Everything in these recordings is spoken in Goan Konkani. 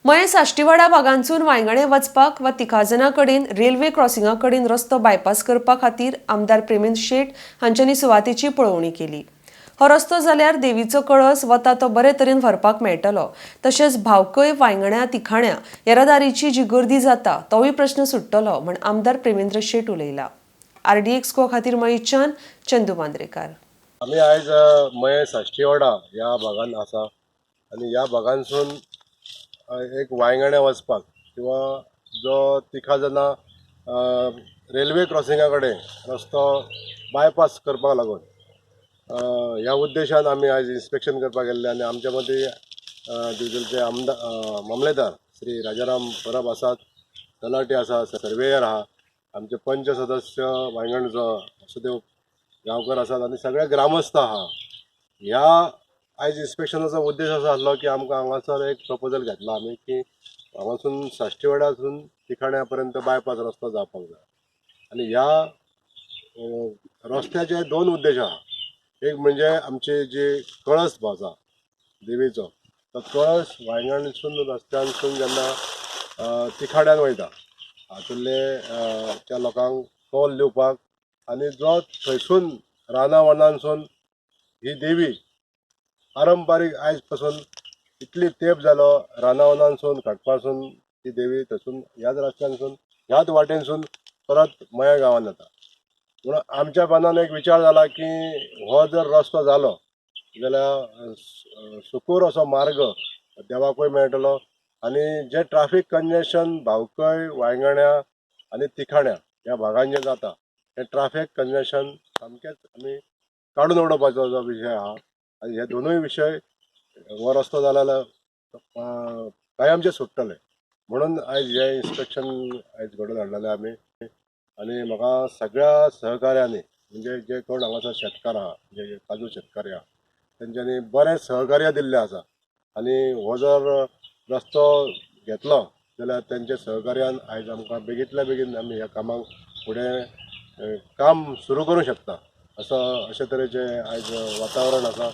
मयें साश्टीवाडा भागांतसून वांयगणे वचपाक वा तिखाजना कडेन रेल्वे क्रॉसिंगा कडेन रस्तो बायपास करपा खातीर आमदार प्रेमेंद्र शेट हांच्यांनी सुवातेची पळोवणी केली. हो रस्तो जाल्यार देवीचो कळस वता तो बरे तरेन व्हरपाक मेळटलो. तशेंच भावकय, वांयगण्या, तिखाण्या येरादारीची जी गर्दी जाता तोवूय प्रश्न सुट्टलो म्हण आमदार प्रेमेंद्र शेट उलयला. आरडीएक्स गोवा खातीर मयेंच्यान चंदू मांद्रेकार. आमी आयज मयें साश्टीवाडा ह्या भागान आसा आनी ह्या भागांसून एक वांयगण्या वचपाक किंवा जो तिखाजना रेल्वे क्रॉसिंगा कडेन रस्तो बायपास करपाक लागून ह्या उद्देशान आमी आयज इन्स्पेक्शन करपाक गेल्ले. आनी आमच्या मदीं दिवचलचे आमदार, मामलेदार श्री राजाराम परब आसात, तलाठी आसा, सर्वेयर आहा, आमचे पंच सदस्य वांयगणचो वासुदेव गांवकर आसात आनी सगळे ग्रामस्थ आहा. ह्या आयज इन्स्पेक्शनाचो उद्देश असो आसलो की आमकां हांगासर एक प्रपोजल घेतला आमी की हांगासून साश्टीवाड्यासून तिखाण्या पर्यंत बायपास रस्तो जावपाक जाय. आनी ह्या रस्त्याचे दोन उद्देश आहा. एक म्हणजे आमची जी कळस आसा देवीचो, तो कळस वांयगणसून रस्त्यानसून जेन्ना तिखाड्यान वयता, हातूंतले त्या लोकांक कौल दिवपाक आनी जो थंयसून रानां वनांसून ही देवी पारंपारीक आयज पासून इतली तेंप जालो रानां वनांसून काडपासून ती देवी थंयसून ह्याच रस्त्यानसून ह्याच वाटेनसून परत मया गांवांत येता. म्हणून आमच्या मनान एक विचार जाला की हो जर रस्तो जालो जाल्यार सुकूर असो मार्ग देवाकूय मेळटलो आनी जे ट्राफीक कंजेशन भावकय, वांयगण्या आनी तिखाण्या ह्या भागान जें जाता हें ट्राफीक कंजेशन सामकेंच आमी काडून उडोवपाचो जो विशय आहा. आनी हे दोनूय विशय हो रस्तो जालो जाल्यार कायमचे सुट्टले म्हणून आयज हें इन्स्पेक्शन आयज घडोवन हाडलेलें आमी. आनी म्हाका सगळ्या सहकार्यांनी, म्हणजे जे कोण हांगासर शेतकार आहा, जे काजू शेतकारी आहा, तेंच्यांनी बरें सहकार्य दिल्लें आसा. आनी हो जर रस्तो घेतलो जाल्यार तेंच्या सहकार्यान आयज आमकां बेगींतल्या बेगीन आमी ह्या कामाक फुडें काम सुरू करूंक शकता असो अशे तरेचें आयज वातावरण आसा.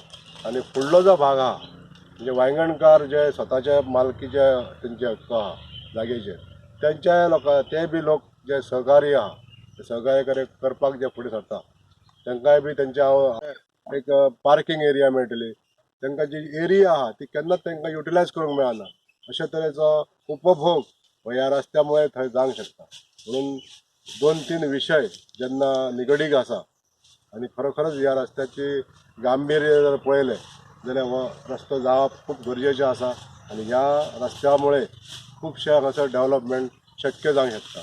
आनी फुडलो जो भाग आहा, म्हणजे वांयगणकार जे स्वताच्या मालकीचे तेंचे हक्क आहा जागेचेर, तेंच्या लोकां ते बी लोक जे सहकार्य आहा ते सहकार्य करपाक जे फुडें सरता, तांकांय बी तेंचे हांव एक पार्कींग एरिया मेळटली. तांकां जी एरिया आहा ती केन्नाच तांकां युटिलायज करूंक मेळना, अशे तरेचो उपभोग हो ह्या रस्त्या मुळे थंय जावंक शकता. म्हणून दोन तीन विशय जेन्ना निगडीक आसा आनी खरोखरच ह्या रस्त्याची गांभीर्य जर पळयलें जाल्यार हो रस्तो जावप खूब गरजेचें आसा आनी ह्या रस्त्या मुळे खुबशें हांगासर डेवलपमेंट शक्य जावंक शकता.